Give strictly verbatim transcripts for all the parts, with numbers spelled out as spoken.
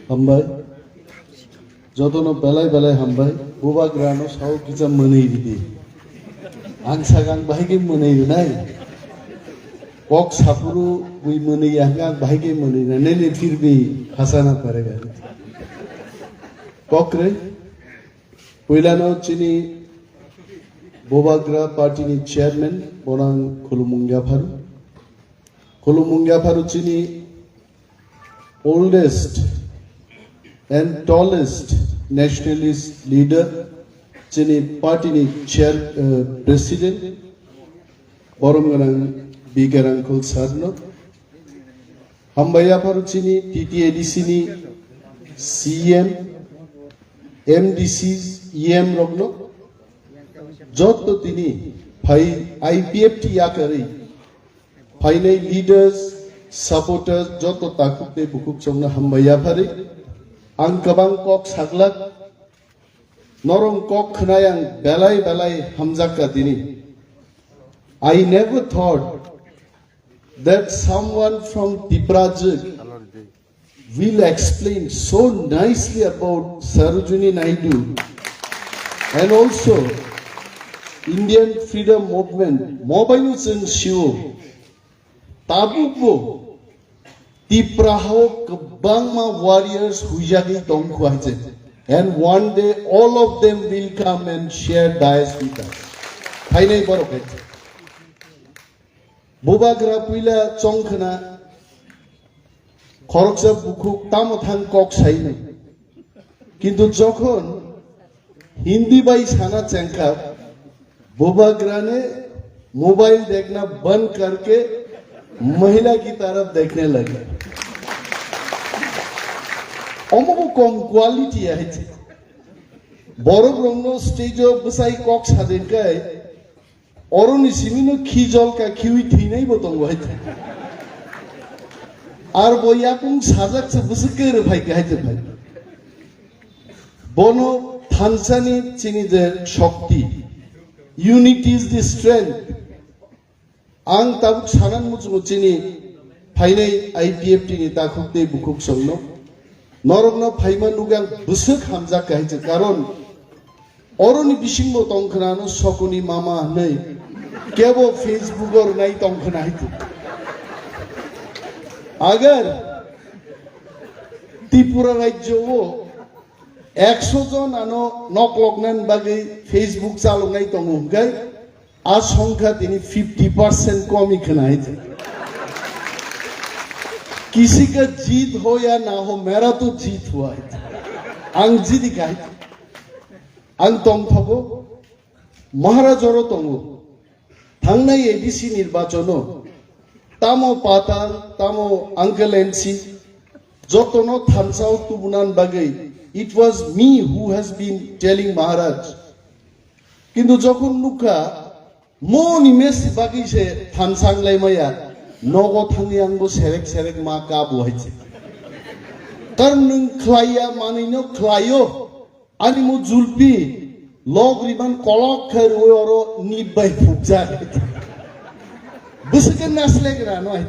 Hambai. Jotono belai belai hambai. Bubagrano sao kisa mwnwi ridi. Ang sakang bahai khe mwnwi rwnai. Kok sapuru bui mwnwi ya hwnkhe ang bahai khe mwnwi rwnai. Nini phirbi hasana parega. Kokre. Puilano chini Bubagra party ni chairman bonang khulumung yapharu. Khulumung yapharu chini oldest and tallest nationalist leader, chini party ni chair, uh, president, borom gwnang B K Rangkhol sir no. Hambai yapharu chini T T A D C ni C M, M D C, E M rokno, jotto tini phai I P F T yakarwi phainai leaders, supporters, jotto takhuk tei bukhuk chongno hambai yapharwi. Ang kwbang kok saglak, norong kok khwnai ang belai belai hamjakka tini. I never thought that someone from Tiprajwk will explain so nicely about Sarojini Naidu and also Indian freedom movement. Mobaino chwng sio tabukbo Tipra hao kwbangma warriors huijagwi tongkhu hai je. And one day all of them will come and share dais with us. Phainai borok hai je. Bubagra puila chongkhna khoroksa bukhuk tamo thang kok saino. Kintu jokhon Hindi bai sana chengkha, Bubagra ne mobile dekhna band karke mahila ki taraf dekhne lage. Omo bo kom quality hai. Borok rongno stage o bwsai kok sadengkai, Oroni simino khi jol ka khiwi thwinai bo tongo hai. Ar bo yapung sajak se bwswk ke rw phai ka hai je phai. Bono thansani chini je shokti. Unity is the strength. Ang tabuk sanan muchungo chini phainai I P F T ni takhuk tei bukhuk songno. Norokno phaima nugwi ang bwswk hamjak ka hai je karon Oroni bisingbo tongkhna no sokoni mama hwnwi kebo Facebook o rwnai tongkhna hai tu. Agar Tripura rajyo o ekso jon ano noklokna bagwi Facebook chaloknai tongo hwnkhe a songkha tini fifty percent komi khwna hai tu. Kisi ka jeet ho ya na ho, mera to jeet hua hai tu. Ang jidi ka hai tu. Ang tongthogo, Maharaj oro tongo. Thangnai A D C nirbachono tamo Patal, tamo Uncle N C, jotono thansa o tubunan bagwi, it was me who has been telling Maharaj. Kintu jokhon nukha, mo ni mesi bagwi se thansa wnglaimaya, nogo thangwi ang bo serek serek ma ka bo hai se. Karon nwng khlaiya manwino khlaio. Ani mo julpi log riban kolok khe rwi oro nip bai phukjak. Bwswk khe naslek rano hai.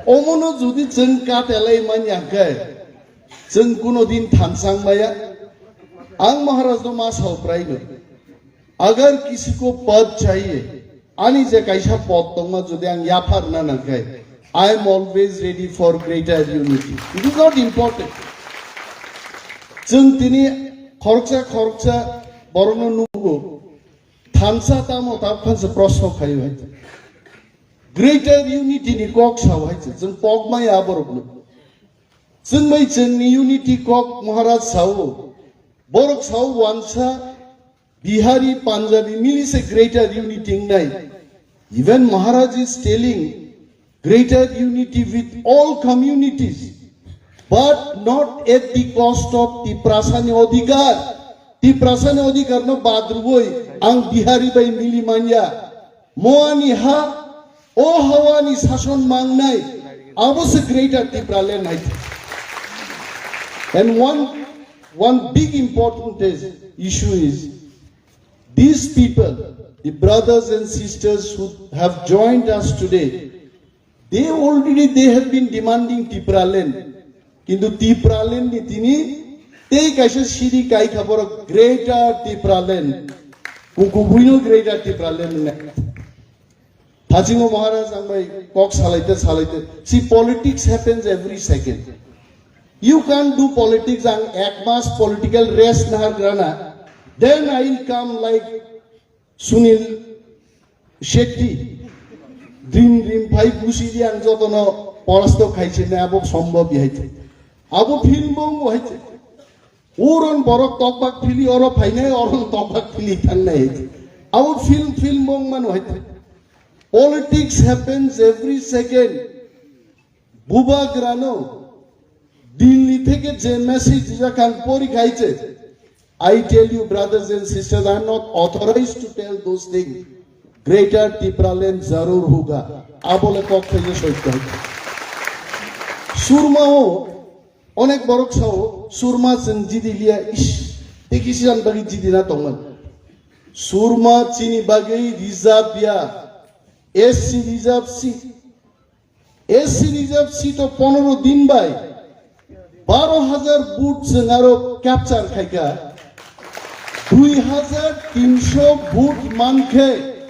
Omono jodi chwng katelai manya khe chwng kuno din thansang maya. Ang Maharaj no ma sao prai no. Agar kisi ko pad chahiye, ani je kaisa pod tongma jodi ang yapharna nangkhe, I am always ready for greater unity. It is not important. Chwng tini khoroksa khoroksa borokno nugo, thansa tamo tabuk phansa proshno khaio hai. Greater unity ni kok sao hai chwng pokmaya borokno. Chwng bai chwngni unity kok Maharaj sao, borok sao wansa Bihari, Punjabi, mili se greater unity wngnai. Even Maharaj is telling greater unity with all communities, but not at the cost of Tiprasani odhikar. Tiprasani odhikar no badrwoi ang Bihari bai mili manya. Mo ani ha, o hawani sason mangnai, abo se greater Tipraland hai. And one, one big important is, issue is, these people, the brothers and sisters who have joined us today, they already, they have been demanding Tipraland. Kintu Tipraland ni tini tei kaisa siri kai kha borok Greater Tipraland. Kukubuino Greater Tipraland hwnwi. Thachingo Maharaj ang bai kok salaite salaite. See, politics happens every second. You can't do politics ang ek mas political rest nahar grana. Then I will come like Sunil Shetty. Dream dream phai busi di ang jotono porasto khaise na abo sombhob hai. Abo film bong hai. Uron borok tokbak phili oro phainai, oron tokbak phili thangnai. Abo film, film bong mano hai. Politics happens every second. Bubagrano Delhi theke je message dijakhan pori khaiche. I tell you, brothers and sisters, I am not authorized to tell those things. Greater Tipraland zarur hoga. Abole kok theke soitto. Surma o Onek borok sao, Surma chwng jidi liya, ish, tei kisi jan bagwi jidi na tongmani. Surma chini bagwi reserve ya, S C reserve seat. S C reserve seat o ponoro din bai baro hajar vote chwng aro capture khaikha. Dui hajar tinsho vote mankhe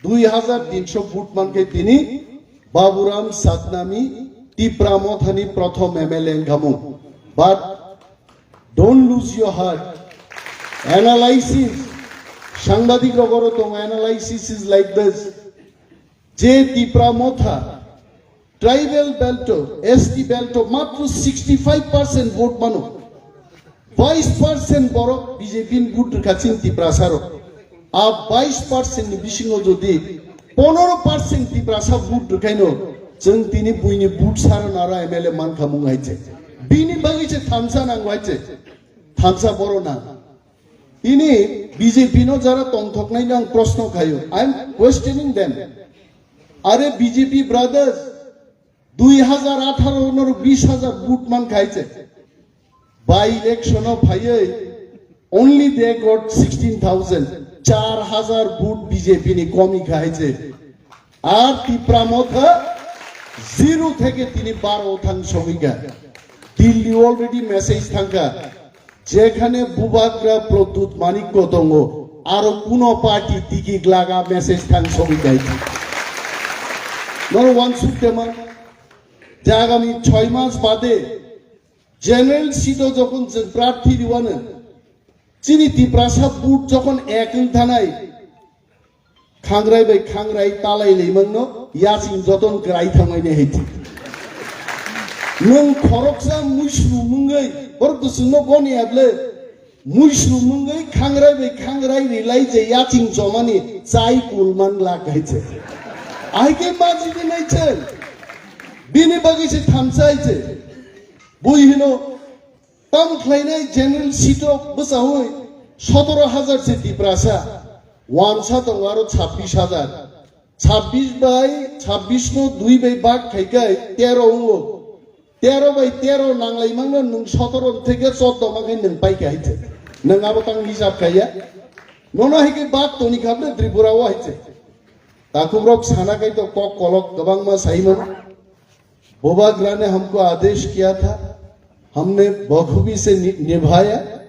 Dui hajar tinsho vote mankhe tini Baburam Satnami Tipra Mothani prothom M L A wngkhamu. But don't lose your heart. Analysis, sangbadik rogoro tong analysis is like this. Je Tipra Motha Tribal belt o, S T belt o matro sixty five percent vote mano. Bais percent borok B J P ni vote rwkha chini Tiprasa rok. A bais percent ni bisingo jodi ponoro percent Tiprasa vote rwkhaino, chwng tini buini vote saro naro M L A mankha mung hai che. Bini bagwi se thansa nango hai che. Thansa boro nang. Tini B J P no jara tongthoknai ang proshno khayo. I am questioning them. Are B J P brothers, Dui hajar atharo no bis hajar vote man khai che. By election o phaiwi only they got sixteen thousand, char hajar vote B J P ni komi khai che. Ar Tipra Motha zero theke tini baro thang sogika. Delhi already message thangka. Jekhane Bubagra Pradyut Manikya tongo, aro kuno party tiki glaga message thang sogwi dai. Noro wansuk tema, je agami choi mas bade general seat o jokhon chwng prarthi riwano, chini Tiprasa vote jokhon ek wng thanai, Khangrai bai khangrai talai laimangno yaching joton kwrai thangmani hai thik. Nwng khoroksa muisru mungwi borok bwswngno goni able muisru mungwi khangrai bai khangrai rilai je yaching chomani chai kulman lak hai che. Aike maji binai che. Bini bagwi se thamsai che. Bui hino Tam khlainai general seat o bwchaui sotoro hajar se Tiprasa, wansa tongo aro chabbish hajar. Chabbish bai, chabbish no dui bai bak khai khai tero wngo. Tero bai tero nanglai mangno nwng sotoro theke choddo ma khai nwng pai kha hai se. Nwng abo tang hisab khaiya. Nono hai khe bak toni kha bwle Tripura o hai se. Takhukrok sana khai to kok kolok kwbangma sai mano. Bubagra ne humko aadesh kiya tha, humne bakhoobi se ni-, nibhaya.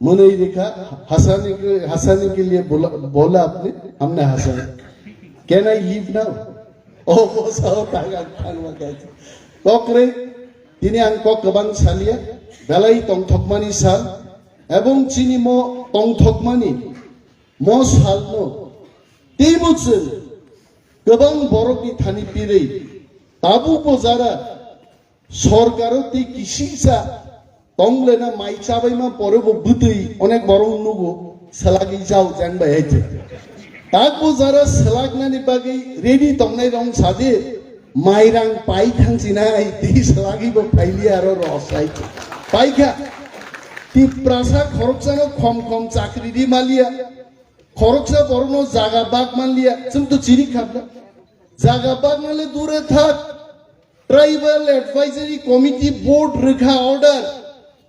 Mwnwi rikha, hasani ke, hasani ke liye bola, bola apne, humne hasana. Can I leave now? Oh, bo sao taga thangma kaisa. Kokre, tini ang kok kwbang salia, belai tongthokmani sal, ebong chini mo tongthokmani, mo salno, teibo chwng kwbang borokni thani pirwi, tabuk bo jara Sorkaro tei kisisa tonglena mai chabaima pore bo bwtwi onek borok nugo selagwi jao jang bai hai. Tak bo jara selaknani bagwi ready tongnai rong sadi mairang pai thangsinai tei selagwi bo phailiya aro rosai. Paikha Tiprasa khoroksano khom khom chakri ri maliya. Khoroksa borokno jaga bak manliya, chwng to chini khabla. Jaga bak manle dure thak. Tribal Advisory Committee Board rwkha order.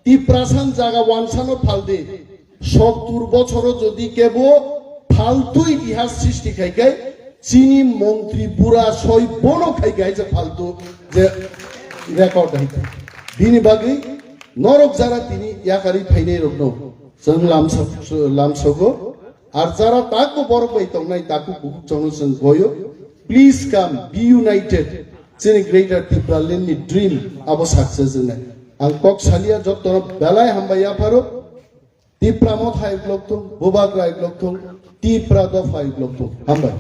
Tiprasano jaga wansano phaldi. Sottur bochoro jodi kebo phaltu itihas srishti khai khai chini montri bura soi bono khai khai je phaltu je record hai. Bini bagwi norok jara tini yakarwi phainai rokno chwng lamsok-, lamsogo. Ar jara takbo borok bai tongnai takhuk bukhuk chwngno chwng goyo. Please come, be united. Chini Greater Tipraland ni dream abo success wngnai. Ang kok salia jottono belai hambai yapharo. Tipra Motha uklok thung, Bubagra uklok thung, Tipra Dopha uklok thung. Hambai.